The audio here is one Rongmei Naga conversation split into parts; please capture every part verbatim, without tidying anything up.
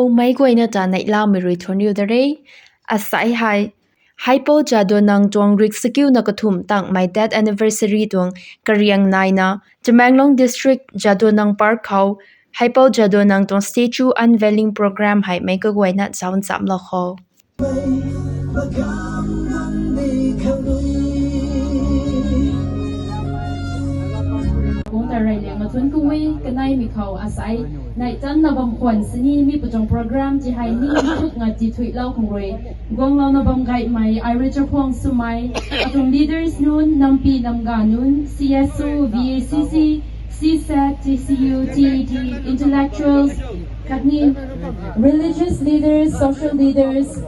Meic guayna ta neihlamei rui thuanriu da re. Asai hei, Haipou Jadonang tuang rik sakiuna kathumh tangmei death anniversary tuang kariang naina, Tamenglong District Jadonang Park khou, Haipou Jadonang tuang statue unveiling program hei meic kaguayna zauc nchamlou khou. Kung ta rey liang ma thuanc ku e, kaneimei khou asai, neih tanna bam khwan sini, mi pu tuang program ti hei ni thuk nga ti thuilou khang rui. Guanglouna bam gaymei, ai rui chakhwang swmei, atuang leaders nunc, nampi namga nunc, C S O, V A C C, C SAT, T C U, T E D, intellectuals, khatni religious leaders, social leaders,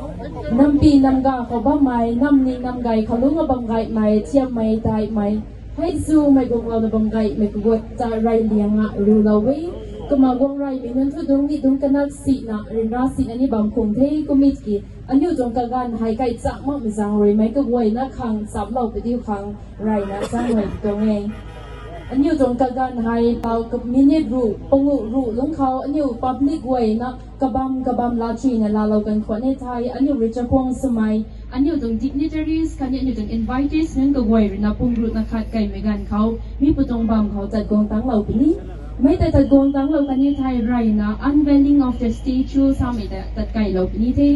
nampi namga khou bammei, namni namgay khou lungc a bam gaymei, thiammei, taimei, hei zumei guanglouna bam gaymei kaguay ta rey liang a riulou e. Kumna guang reymei nunc thu dungc ni dungc kanak sina, ryanra sina ni bam khung the, kum e ki, aniu tuang kaganv hei kai chak makmei zaeng rui meic kaguayna khang chamlou padiu khang reyna zaenghuay tuang e. Aniu tuang kaganv hei tau ka minute ruh, panguh ruh lungc khou aniu public guayna kabam kabam laa chuyna laalou kan khwan e thei, aniu rui chakhwang swmei, aniu tuang dignitaries khatni aniu tuang invitees nunc kaguay ruina pum ruhna khat kaimei ganv khou, mi pu tuang bam khou tat guang tanglou puni. Mei tei tat guang tanglou kan e thei reyna unveiling of the statue samei ta tat kailou puni the.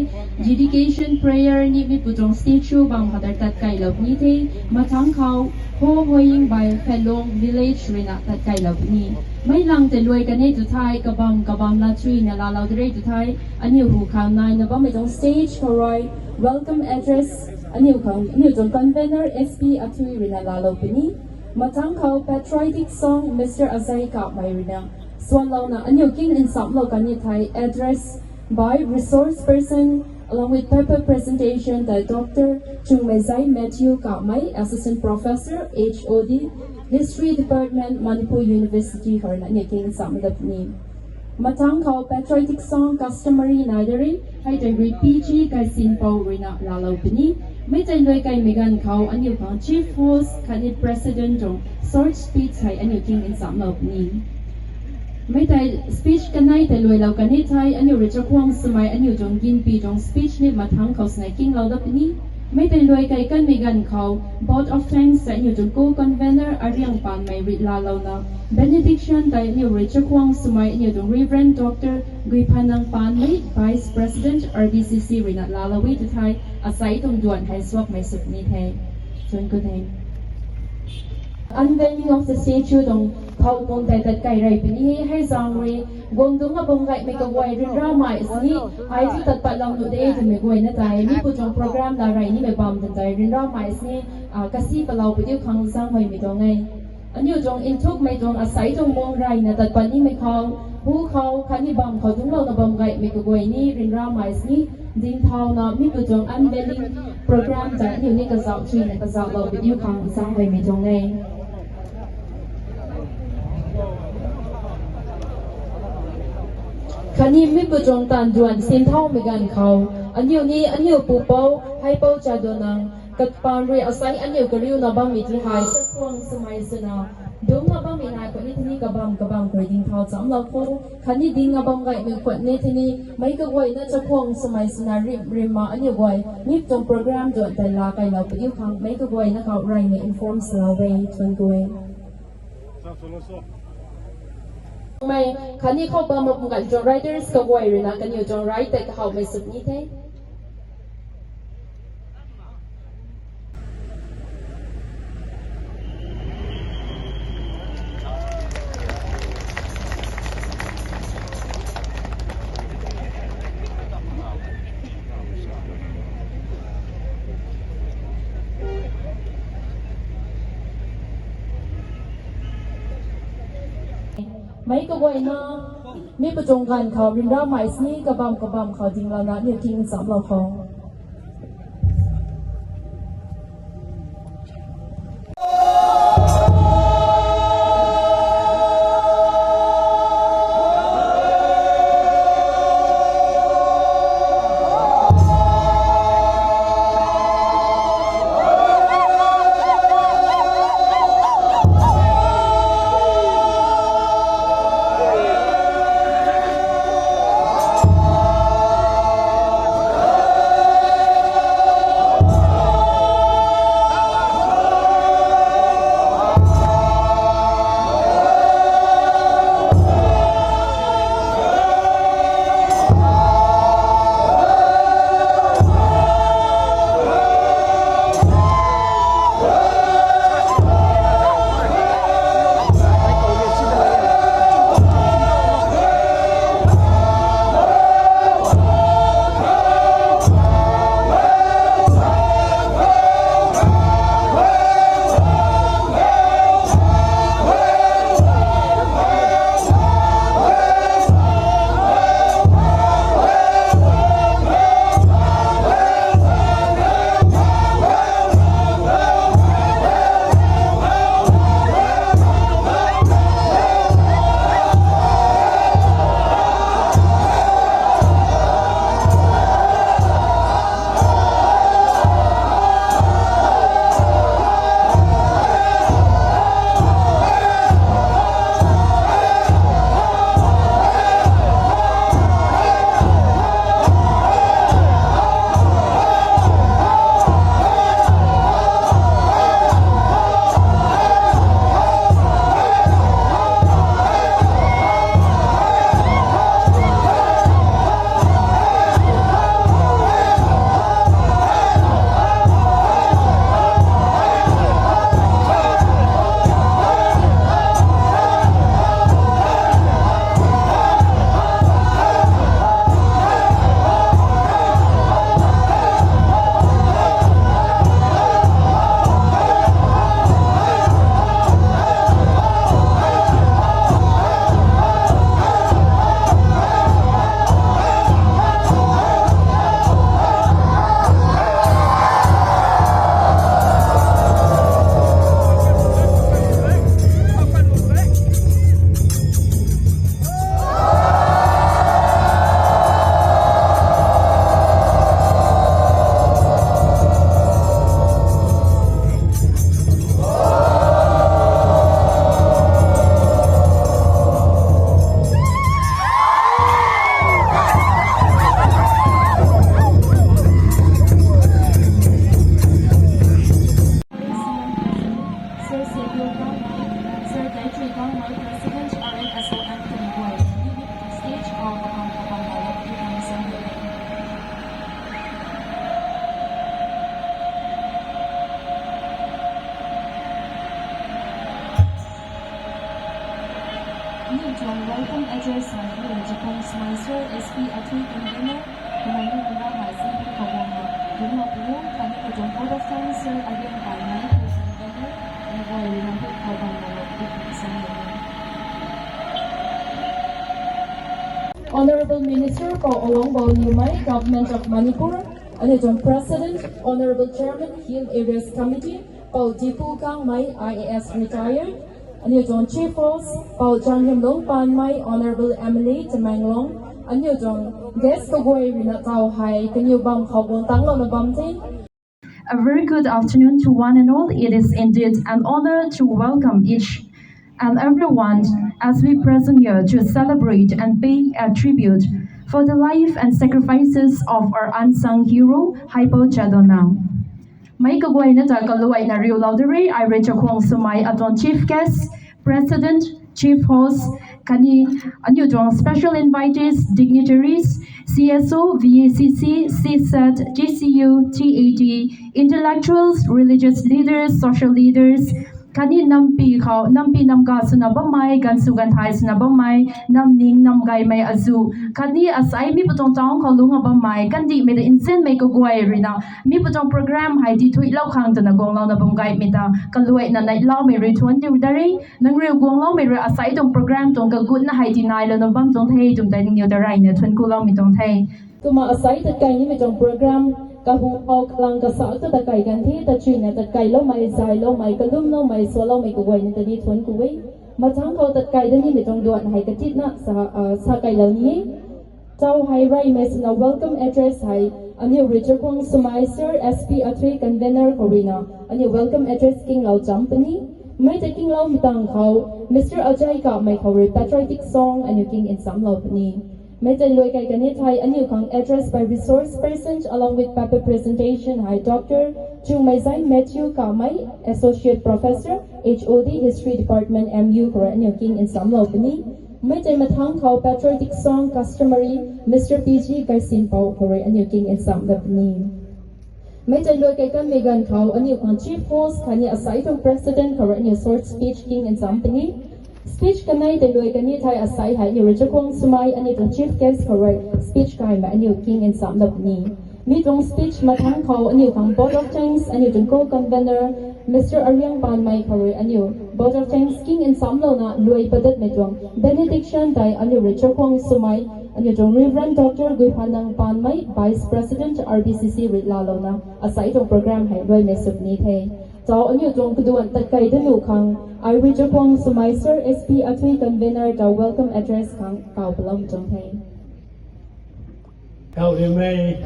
Dedication prayer ni mi pu tuang statue bam khou ta tat kailou puni the. Mathangc khou, Ho Hoying by Phetlong village ruina tat kailou puni. Meic lang tei luai kan e tw thei, kabam kabam laa chuyna laalou de re tw thei, aniu hu khang naina bammei tuang stage khou rui welcome address, aniu khang, aniu tuang convener S P Athui ruina laalou puni. Mathangc khou patriotic song Mister Azai Kamei ruina swanlouna aniu king nchamlou kan e thei address by resource person along with paper presentation tei Doctor Chungmeizai Matthew Kamei, Assistant Professor, H O D, History Department, Manipur University khou ruina aniu king ncham dat puni. Mathangc khou patriotic song customary nai de re, hei tei rui P G Gaisinpou ruina laalou puni. Mei tei luai kaimei ganv khou aniu khang chief host khatni president tuang short speech hei aniu king nchamlou puni. Mei tei speech kanei tei luailou kan e thei, aniu rui chakhwang swmei aniu tuang ginpi tuang speech ni mathangc khou swna kinglou dat puni. Mei tei luai kai kanmei ganv khou vote of thanks tei aniu tuang co-convener Ariang Panmei rui laalouna, benediction tei aniu rui chakhwang swmei aniu tuang Reverend Doctor Guiphanang Panmei, Vice President R B C C ruina laalou e tw thei, asai tuang duan hei suakmei sw puni the. Thuanc ku the. Unveiling of the statue tuang thau pum tei tat kai rey puni e, hei zaeng rui guang dungc a bam gaymei kaguay ryanramei sini, ai thu tat patlou nuh de twmei guayna tei mi pu tuang program laa rey nimei bam tan tei ryanramei sini, ah, kasi palou padiu khang zaenghuaymei tuang e. Aniu tuang nthukmei tuang asei tuang mung reyna tat pat nimei khou, hu khou khatni bam khou dungclouna bam gaymei kaguay ni ryanramei sini, dingthauna mi pu tuang unveiling program tei aniu ni kazauh chuyna kazauhlou padiu khang zaenghuaymei tuang e. Khatni mi pu tuang taanv duan sinthaumei ganv khou, aniu ni aniu pupouc Haipou Jadonang, kapaan rui asei aniu kariuna bammei ti hei chakhwang swmei swna, dungcna bammei nai khou ni tini kabam kabam khou rui dingthau chamlou kho, khatni dingna bam gaymei khwan ni tini, meic kaguayna chakhwang swmei swna rim rimna aniu guay mi tuang program duan tei laa kailou padiu khang meic kaguayna khou reyna inform swlou e, thuanc ku e. Mei, khatni khou bam mak ganv tuang riders kaguay ruina kaniw tuang ride tei kahawmei sw puni the. Meic kaguayna, mi pu tuang ganv khou ryanramei sini kabam kabam khou dinglouna aniu king nchamlou kho. Welcome address hei Aniu Chakhwang Smai Sir, S P Athui convener, kamei ni nang ra hei si pi khou guang na, dungc na pu, khatni katuang Board of Thanks Sir Aliang Pai Mei, convener, and guay rui nang pi khou bam na lou pi san na. Honorable Minister Pou Aluang Bou Liu Mei, Government of Manipur, aniu tuang President, Honorable Chairman, Hill Areas Committee, Pou Dipu Kangmei, I A S retired, aniu tuang Chief Host, Pou Changhiamlung Panmei, Honorable M L A Tamenglong, aniu tuang guest kaguay rui na tau hei kaniw bam khou guang tangclouna bam the. A very good afternoon to one and all. It is indeed an honor to welcome each and everyone as we present here to celebrate and pay a tribute for the life and sacrifices of our unsung hero, Haipou Jadonang. Mei kaguayna ta kaluaina riulou de re, ai rui Chakhwang Swmei atuang Chief Guest, President, Chief Host, khatni aniu tuang special invitees, dignitaries, C S O, V A C C, C SAT, T C U, T A D, intellectuals, religious leaders, social leaders, khatni nampi khou, nampi namka swna bammei, ganv sw ganv thai swna bammei, nam ning nam gaymei azu, khatni asei mi patuang town khou lungc a bammei, kandihmei ta nzianmei kaguay rui na, mi patuang program hei di thuilou khang twna guanglouna bam gaymei ta, kaluaina neihloumei rui thuanc diu da re, nang rui guangloumei rui asei tuang program tuang kagutna hei di nailouna bam tuang the, twm tei nangniw ta reyna thuanc kuloumei tuang the. Kumna asei tatkai nimei tuang program, kahu khou kalang kasa ta tatkai kan the, ta chuina tatkailoumei, zayloumei, kalumloumei, swloumei kaguayna ta ni thuanc ku e. Mathangc khou tatkai da nimei tuang duan hei katitna sa, ah, sa kailou ni e. Tau hei reymei swna welcome address hei, aniu rui Chakhwang Swmei Sir S P Athui convener khou rui na, aniu welcome address kinglou cham puni. Mei ta kingloumei tangv khou, Mister Ajay Kamei khou rui patriotic song aniu king nchamlou puni. Mei ta luai kai kan e thei aniu khang address by resource person along with paper presentation hei Doctor Chungmeizai Matthew Kamei, Associate Professor, H O D, History Department, M U khou rui aniu king nchamlou puni. Mei tei mathangc khou patriotic song customary Mister P G Gaisinpou khou rui aniu king nchamlou puni. Mei tei luai kai kanmei ganv khou aniu khang chief host khatni asei tuang president khou rui aniu short speech king ncham puni. Speech kanei tei luai kan e thei asei hei aniu rui Chakhwang Swmei aniu tuang chief guest khou rui speech kaimei aniu king nchamlou puni. Mi tuang speech mathangc khou aniu khang vote of thanks aniu tuang co-convener Mister Ariang Panmei khou rui aniu vote of thanks king nchamlouna luai padatmei tuang benediction tei aniu rui Chakhwang Swmei aniu tuang Reverend Doctor Guiphanang Panmei, Vice President R B C C rui laalouna asei tuang program hei luaimei sw puni the. Tau aniu tuang kaduan tatkai da nuh khang, ai rui Chakhwang Swmei Sir S P Athui convener ta welcome address khang kau palou tuang the. Kau riumei,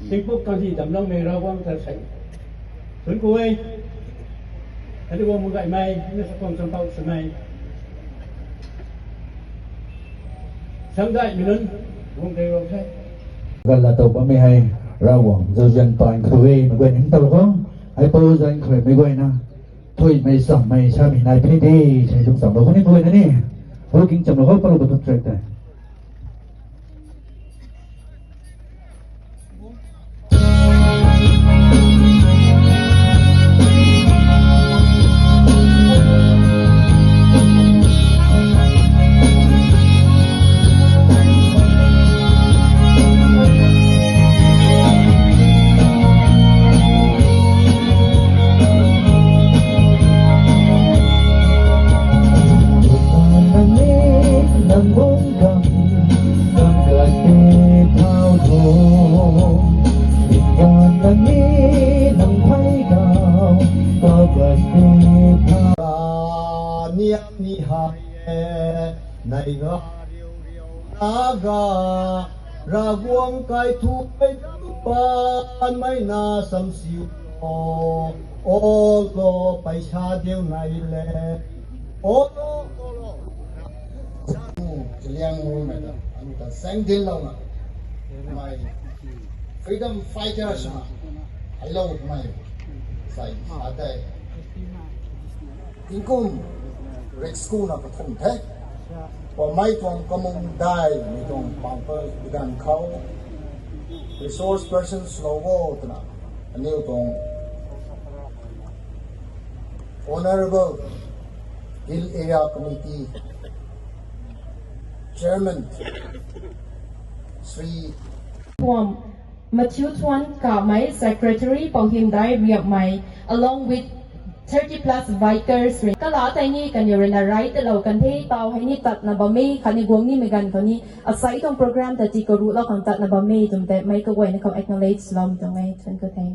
tingpuk kandih damcloumei Ravguangc ta sei thuanc ku e. Kandih guang mung gaymei, mi sa khang champou swmei, sangdaihmei nunc guang tei rou the. Ganv laa tow bammei hei, Ravguangc zauzian paan khou e, meic guay ning tow khou, ai pou zan khou meic guayna thuimei chammei samei nai puni de, sei lung chamlou khou ni guayna ni, hou king chamlou khou palou katuang track tei. Niam ni hai e, nai ga riu riu na ga, Ravguangc kai thu kai dam panmei na samsiu o, o lo paisa diu nai le, o lo, o lo. Liang mei ta, anu ta seng din lou na, mei freedom fighters na, hello mei, sai sa tei. Tingkum rikskuna kathumh the. Pamei tuang kamung dai, mi tuang pangpal bidan khou, resource person swlou o twna, aniu tuang Honorable Hill Area Committee Chairman, Shri Puam Matthew Thuan Kamei, Secretary Pouhimdai Riapmei, along with thirty plus bikers. Kala tei ni kan yau rui na rai ta lou kan the, tau hei ni tatna bam e, khatni guang ni mei ganv khou ni asai tuang program ta ti karuh lou khang tatna bam e twmei tei mei kaguayna khou acknowledge lou tuang e, thuan ku the.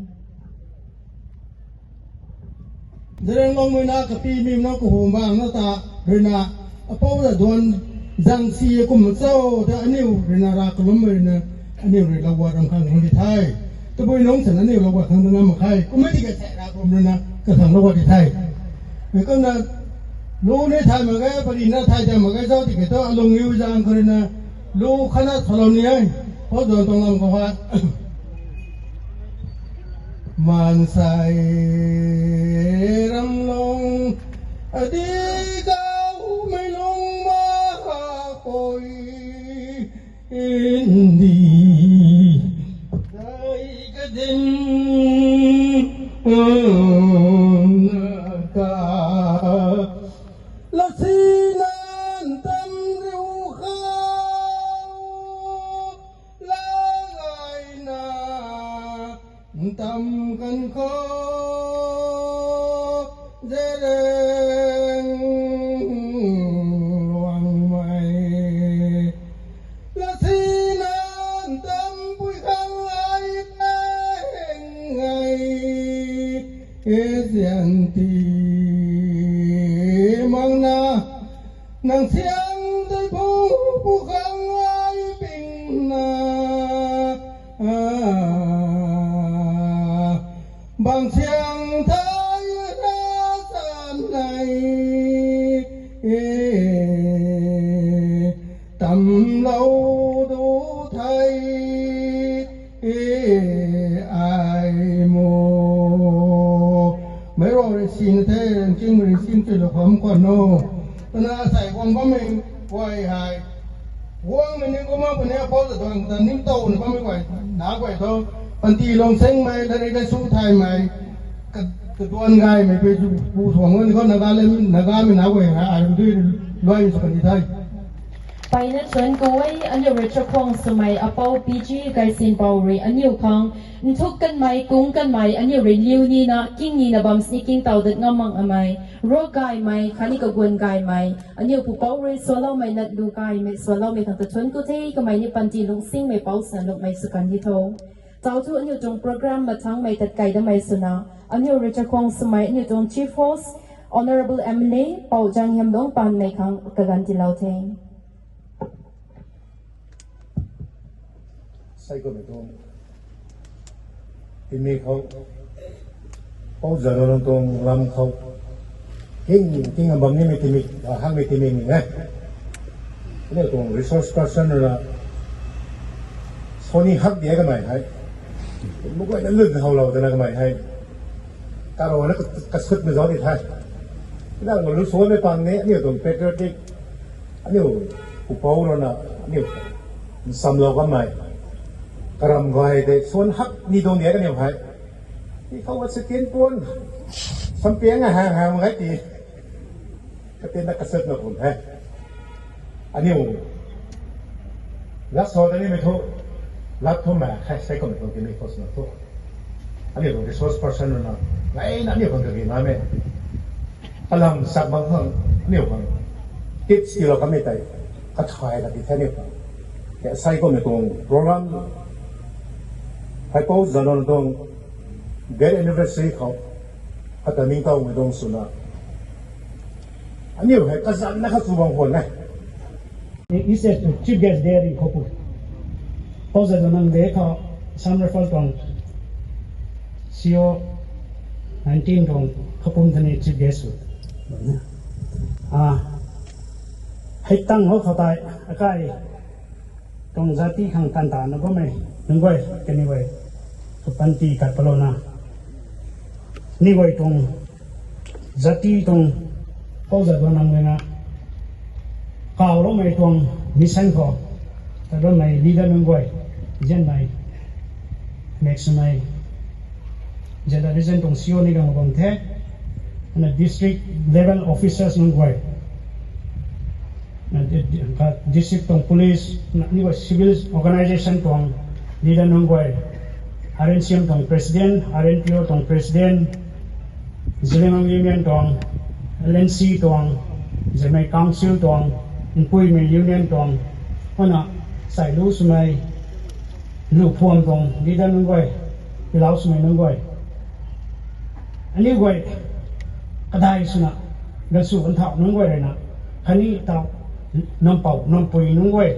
Zeliangrong mei na kapi mim na kahum bang na ta rui na, apou da duan zang si kum cho ta aniu rui na ra kalum rui na, aniu rui lou wa ram khang di the. Tabui nung san aniu lou wa khang na mak khe. Kumei di ka sa ra kum rui na ka khang lou wa di the. Mei kum na lu ni thay mak ge, pari na thay thay mak ge, zau di ke to alung yu zang kari na lu khana thalou ni ai. Pou duan tuang lam khou ha. Maansei ram lung, adi gau mei lung ma ha koi, indi dai ka din, um, ka. Lasi nan tam riu khou, la gai na tam kan khou, Zeliangrong mei. Lasi nan tam pui khang ai peng ai, e zian ti mang na. Nang siang tei phu pu khang ai ping na, bang siang thai na san nai, e, tam lou du thai, e, ai mo. Mei rui sin the, king mei sin te lou kham kwan no. Tana sai guang bammei guay hei. Guangmei ni kumna puni apou ta duan ta ningtow na bammei guay, na guay tho. Panty lung sengmei, lari laisu thaymei, ka, kaduan gaymei pei tu pu thuang ni khou Nagaland, Nagamei na guay hei, ai dui luai sw kan di the. Peyna thuan ku e, aniu rui chakhwang swmei apou P G Gaisinpou rui aniu khang nthuk kanmei, kung kanmei, aniu rui liu nina, king nina bam sini king tow dat ngam mak amei, ruk gaymei, khatni kaguan gaymei, aniu pupouc rui swloumei, nat lu gaymei, swloumei khang ta thuan ku the, kamei ni panty lung sengmei pou sina lungmei sw kan di tho. Tau thu aniu tuang program mathangmei tat kai damei swna, aniu rui chakhwang swmei aniu tuang Chief Host, Honourable M L A, Pou Janghiamlung Panmei khang kaganv tiilou the. Sai kumei tuang timi khou, Pou Jadonang tuang lam khou, king, king bam nimei timi, hakmei timi ni e. Aniu tuang resource person rui na, soni hak di kamei hei, mei guayna lun howlou twna kamei hei, karana ka, kasutmei zauc di the. Aniu lu suanmei pang ni, aniu tuang patriotic, aniu pupouc rui na, aniu nsamlou kamei, karam gay tei suan hak ni tuang di kaniw hei. Ti khou a second puan, sampiang a hang hang mak ge ti. Katina kasutna kum the. Aniu lat sa ta nimei thu, lat thu mak khe, sai kumei tuang timi khou swna thu, aniu tuang resource person rui na, gayna aniu khang kage namei, kalam sak bang khang, aniu khang tips tiilou kamei tei, kathay na ti the aniu khang. Sai kumei tuang program, hei Pou Jadonang tuang death anniversary khou, kata ningtowmei tuang swna, aniu hei kazanna kha chu bang khwan e. He is a chief guest there in Khopum. Pou Jadonang de khou Assam Rifle tuang C O nineteen tuang Khopum tani chief guest sw. Ah, hei tang hou khou tei, akai tuang jati khang tan tana bammei nunc guay, kaniw guay, kapanty kat palouna, ni guay tuang jati tuang Pou Jadonang rui na kawloumei tuang mission khou, ta bammei leader nunc guay, zianmei, next mei, Zeliangrong region tuang C O ni gang bam the, na district level officers nunc guay, District tuang police, ni guay civil organisation tuang leader nunc guay, R N C M tuang president, R N P O tuang president, Zeliangrong Union tuang, L N C tuang, Zemei Council tuang, Npuimei Union tuang, kumna sai lu swmei, lu phuam tuang leader nunc guay, pilau swmei nunc guay. Aniu guay kadai swna, gansu ganthau nunc guay ruina, khatni tau nampou nampui nunc guay,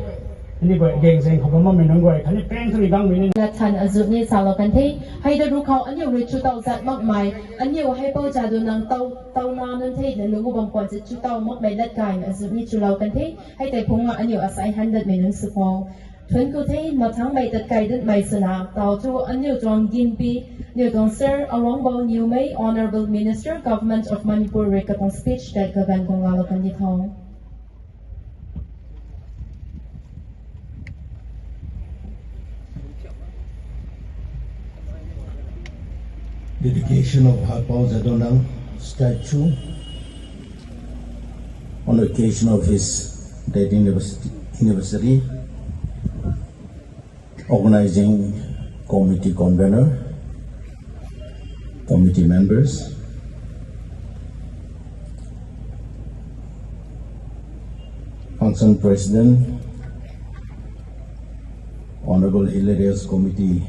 aniu guay geng zeng khou bam bammei nunc guay, khatni peng thuni gangmei ni. Lat than azuh ni salou kan the. Hei da ru khou aniu rui chu tau zat makmei, aniu Haipou Jadonang tau, tau na nunc the na lung u bam khwan chu tau makmei lat kai azuh ni chulou kan the. Hei tei phungna aniu asai han datmei nunc sw khou. Thuanc ku the, mathangmei tat kai datmei swna, tau thu aniu tuang ginpi, aniu tuang Sir Awangbow Newmai, Honourable Minister, Government of Manipur rui katuang speech tat kaganv guang lalou kan di tho. Dedication of Haipou Jadonang statue on occasion of his death anniversary. Organizing committee convener, committee members, function president, Honourable Hilarious Committee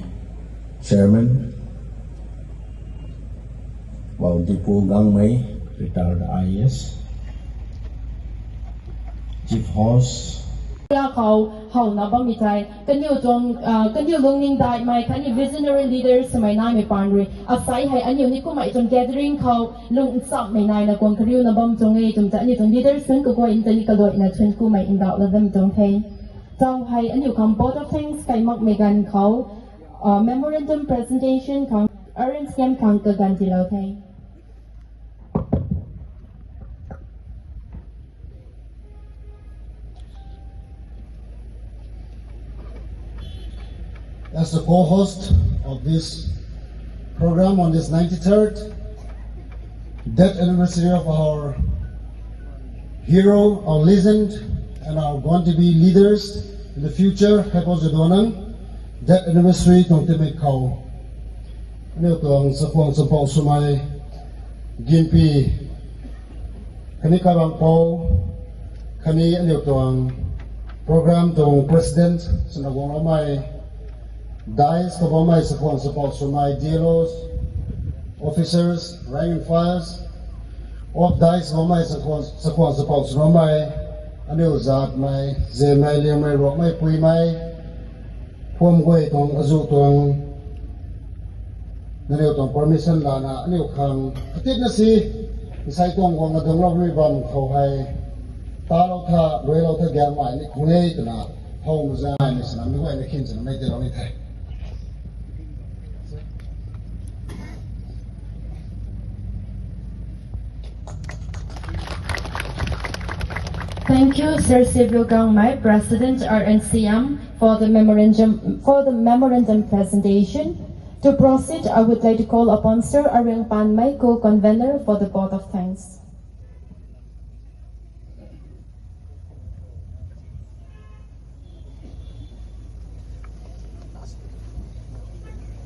Chairman, Baudipu Gangmei, retired I A S, Chief Host. Tia khou howna bammei tei, kaniw tuang, ah, kaniw lungning daihmei, khatni visionary leaders swmei naimei paan rui, asai hei aniu ni kummei tuang gathering khou lung nchamhmei naina kuang kariuna bam tuang e twmei ta aniu tuang leaders nunc kaguay ta ni kaluaina thuanc kumei ndauh la bam tuang the. Tau hei aniu khang vote of thanks kai makmei ganv khou, ah, memorandum presentation khang, R N C M khang kaganv tiilou the. As the co-host of this program on this ninety-third death anniversary of our hero, our legend, and our going to be leaders in the future, Haipou Jadonang, death anniversary tuang timei khou, aniu tuang chakhwang champouh swmei ginpi, khatni kabangpou, khatni aniu tuang program tuang president swna guangloumei, dais khou bammei chakhwang champouh swmei D L Os, officers, rank and files, off dais khou bammei chakhwang champouh swmei, aniu zaatmei, zemei, liangmei, ruakmei, puimei, phuam guay tuang azuh tuang, nangniw tuang permission lana aniu khang katitna si, nsei tuang guangna dungcloumei bam khou hei, talou tha, ruailou tha, gaengmei ni khang e twna, how mazanmei swna mi guayna khin swna mei tiilou ni the. Thank you, Sir Sibiu Gangmei, President R N C M, for the memorandum, for the memorandum presentation. To proceed, I would like to call upon Sir Ariang Panmei, co-convener, for the vote of thanks.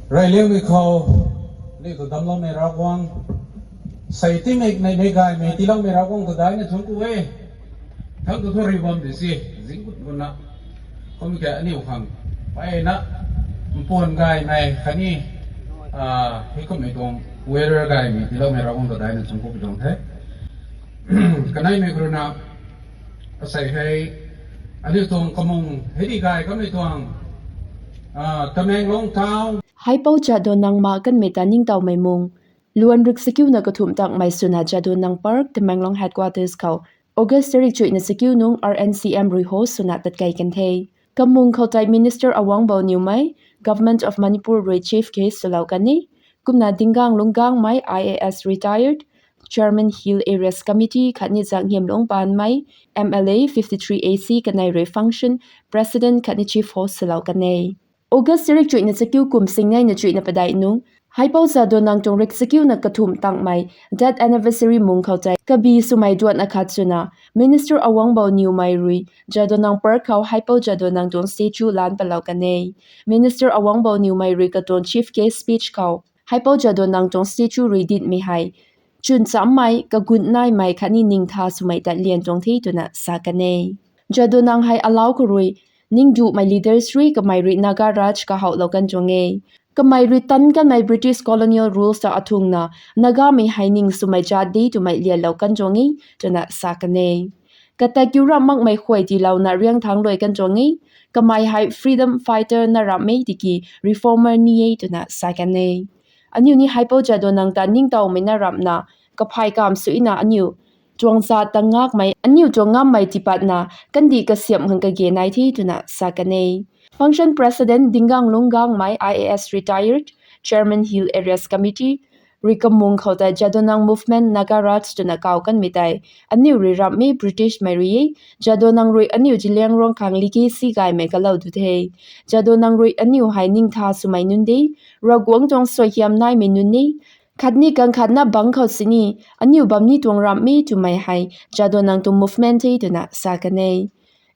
Reyliangmei khou, aniu ta damcloumei Ravguangc, sei tingmei nei nei gaymei tiiloumei Ravguangc ta daihna thuanc ku e. Thangc tu thu ri bam di si, zing gut gutna, kum ke aniu khang mpeyna, mpuan gaymei khatni, ah, hei kummei tuang weather gaymei tiiloumei Ravguangc ta daihna thuanc ku pi tuang the. Kaneimei khou ruina, asei hei, aniu tuang kamung hei di gay kamei tuang, ah, Tamenglong town. Haipou Jadonang ma kanmei ta ningtowmei mung, luan rik sakiuna kathumh takmei swna Jadonang Park, Tamenglong headquarters khou, August tarik chuihna sakiu nung R N C M rui host swna tatkei kan the. Kamung khou tei Minister Awangbow Newmai, Government of Manipur rui Chief Guest swlou kan e. Kumna Dingang Lunggangmei, I A S retired, Chairman Hill Areas Committee khatni Zaenghiamlung Panmei, M L A fifty-three A C kanei rui function President khatni Chief Host swlou kan e. August tarik chuihna sakiu kum singneina chuihna padeih nung, Haipou Jadonang tuang riksakiuna kathumh tangmei death anniversary mung khou tei kabi swmei duan akhat swna Minister Awangbou Newmai rui Jadonang Park khou Haipou Jadonang tuang statue lan patlou kan e. Minister Awangbou Newmai rui katuang chief guest speech khou Haipou Jadonang tuang statue rui ditmei hei chwn chammei, kagun naimei khatni ningtha swmei tat lian tuang the twna sa kan e. Jadonang hei alau khou rui ningduhmei leaders rui kamei rui Naga Raj kahouhlou kan tuang e. Kamei rui tan kanmei British colonial rules ta athungna Nagamei hei ning swmei jat de twmei lianlou kan tuang e twna sa kan e. Katat kiu ramh makmei khuay tiilouna riangthangc luai kan tuang e. Kamei hei freedom fighter na ramh e tiki reformer ni e twna sa kan e. Aniu ni Haipou Jadonang ta ningtowmei na ramhna kaphay kamv suina aniu tuang zat ta ngakmei, aniu tuang ngammei tipatna kandih kasiamh khang kage nai the twna sa kan e. Function President Dingang Lunggangmei, I A S retired, Chairman Hill Areas Committee rui kamung khou tei Jadonang Movement Naga Raj twna kaw kanmei tei aniu rui ramh e, British mei rui e. Jadonang rui aniu Zeliangrong khang legacy gaymei kalou du the. Jadonang rui aniu hei ningtha swmei nunc de, Ravguangc tuang suaihiam naimei nunc e. Khatni kang khatna bangc khou sini aniu bam ni tuang ramh e twmei hei Jadonang tuang movement the twna sa kan e.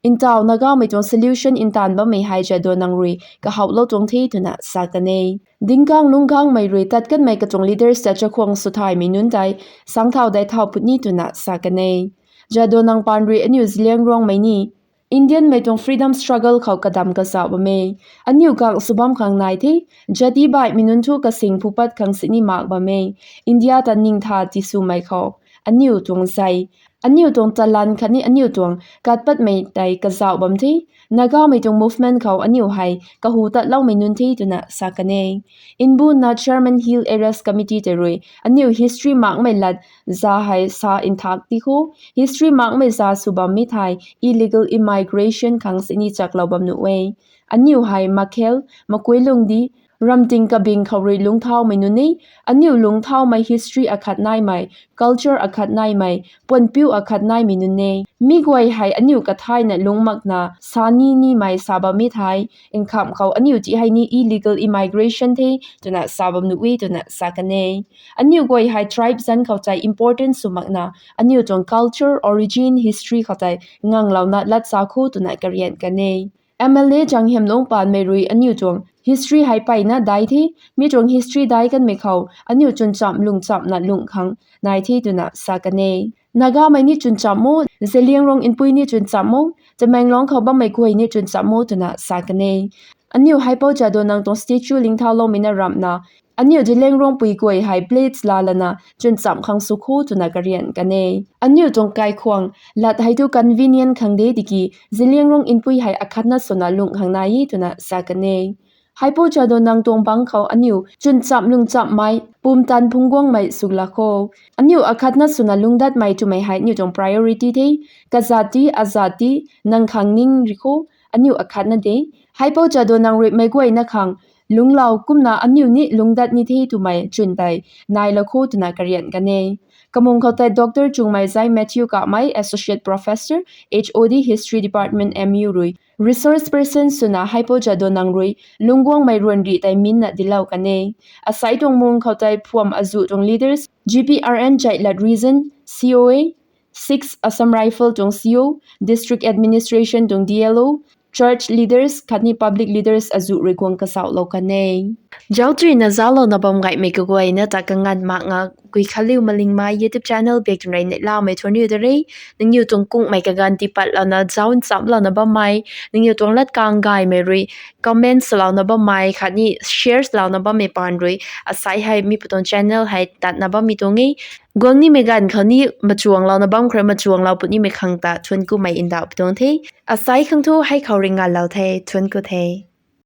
Ntaw Nagamei tuang solution ntaanv bammei hei Jadonang rui kahouhlou tuang the twna sa kan e. Dingang Lunggangmei rui tat kanmei katuang leaders ta chakhwang swthaymei nunc tei sangcthau dei thau puni twna sa kan e. Jadonang paan rui aniu Zeliangrongmei ni Indianmei tuang freedom struggle khou kadam kazauh bam e. Aniu kang sw bam khang nai the, jati baihmei nunc thu kasing phupat khang sini mak bam e. India ta ningtha tiswmei khou aniu tuang zei, aniu tuang talan khatni aniu tuang katpatmei tei kazauh bam the. Nagamei tuang movement khou aniu hei kahu tatloumei nunc the twna sa kan e. Nbuna Chairman Hill Areas Committee tei rui aniu history makmei lat za hei sa nthak ti khou, history makmei za sw bammei thei illegal immigration khang sini chaklou bam nuh e. Aniu hei makhel, makuilungdi, ramting kabing khou rui lungcthaumei nunc e. Aniu lungcthaumei history akhat naimei, culture akhat naimei, puanpiu akhat naimei nunc e. Mi guay hei aniu kathayna lungc makna sa ni nimei sa bammei thei, nkham khou aniu ti hei ni illegal immigration the twna sa bam nuh e twna sa kan e. Aniu guay hei tribe zanc khou tei important sw makna aniu tuang culture, origin, history khou tei nganglouna lat sa khou twna karian kan e. M L A Janghiamlung Paanmei rui aniu tuang history hei mpeyna dai the, mi tuang history dai kanmei khou aniu chwnchamh lungchamhna lungh khang nai the twna sa kan e. Nagamei ni chwnchamh o, Zeliangrong Npui ni chwnchamh o, Tamenglong khou bammei guay ni chwnchamh o twna sa kan e. Aniu Haipou Jadonang tuang statue lingthauloumei na ramhna aniu Zeliangrongpui guay hei blades laa lana chwnchamh khang sw khou twna karian kan e. Aniu tuang kaikhwang lat hei thu convenient khang de tiki Zeliangrong Npui hei akhatna swna lungh khang nai e twna sa kan e. Haipou Jadonang tuang bangc khou aniu chwnchamh lungchamhmei, pumtan phungcguangmei sw lak khou, aniu akhatna swna lungcdatmei twmei hei aniu tuang priority the. Kazat ti, azat ti, nang khang ning ri khou, aniu akhatna de. Haipou Jadonang rui meic guayna khang lungclou kumna aniu ni lungcdat ni the twmei chwn tei nailou khou twna karian kan e. Kamung khou tei Doctor Chungmeizai Matthew Kamei, Associate Professor, H O D, History Department, M U rui resource person swna Haipou Jadonang rui lungcguangmei ruanrih tei minna dinclou kan e. Asai tuang mung khou tei phuam azuh tuang leaders, G P R N Jaitlat Region, C O A, Six Assam Rifle tuang C O, District Administration tuang D L O, church leaders khatni public leaders azuh rui guang kazauhlou kan e. Zauc chuina zauclouna bam gaymei kaguayna ta kanganv mak nga, Guikhanliu Malingmei YouTube channel bak tun rui neihlamei thuanc riu da re. Nangniw tuang kungmei kaganv tiipatlouna zauc nchamlouna bammei, nangniw tuang lat kang gaymei rui comment swlouna bammei khatni share swlouna bammei paan rui asai hei mi pu tuang channel hei tatna bammei tuang e. Guang nimei ganv khou ni machuanglouna bam khou rui machuanglou punimei khang ta thuanc kumei ndauh pi tuang the. Asai khang thu hei khou ringanlou the, thuanc ku the.